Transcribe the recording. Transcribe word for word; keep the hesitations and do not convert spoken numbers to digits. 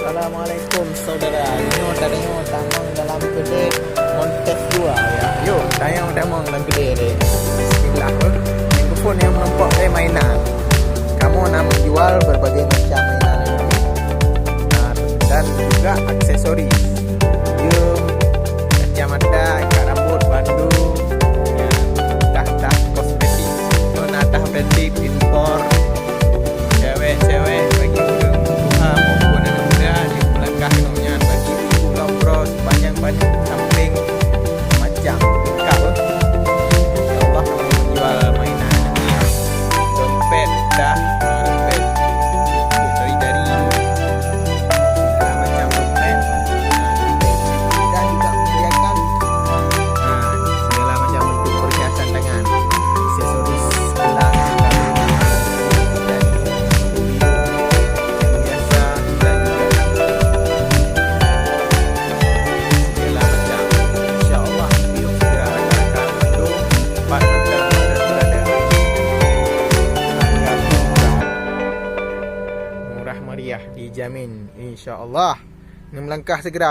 Assalamualaikum saudara. Nyoe tadeungoe tamong dalam keudè Monteh dua ya. Yuk, tayong tamong dalam keudè deh. Bismillah. Nyang keuphon nyang meurumpok lé mainan. Kamoe na menjual berbagai macam mainan. Nah, dan juga aksesori. Jeuem, kacamata, ikat rambut, bandum, ya, tah-tah kosmetik. Nyoe na tah branded impor. Cewek-cewek bagi ureueng tuha maupun aneuk muda di Meulangkah nyoe nyan bagi ibu lom bros, panjang-panjang, samping, macam lengkap. Insya Allah, kamoe menjual mainan ni. Dompet dah, dompet. Jari-jari. Segala macam dompet. Kita juga menyediakan, ha, segala macam bentuk perhiasan tangan, aksesoris gelang, dan biasa, dan juga segala macam. Insya Allah, yuk segera rakan-rakan untuk empat macam pada berada. Harga murah. Murah meriah dijamin, insya Allah. Neulangkah segera.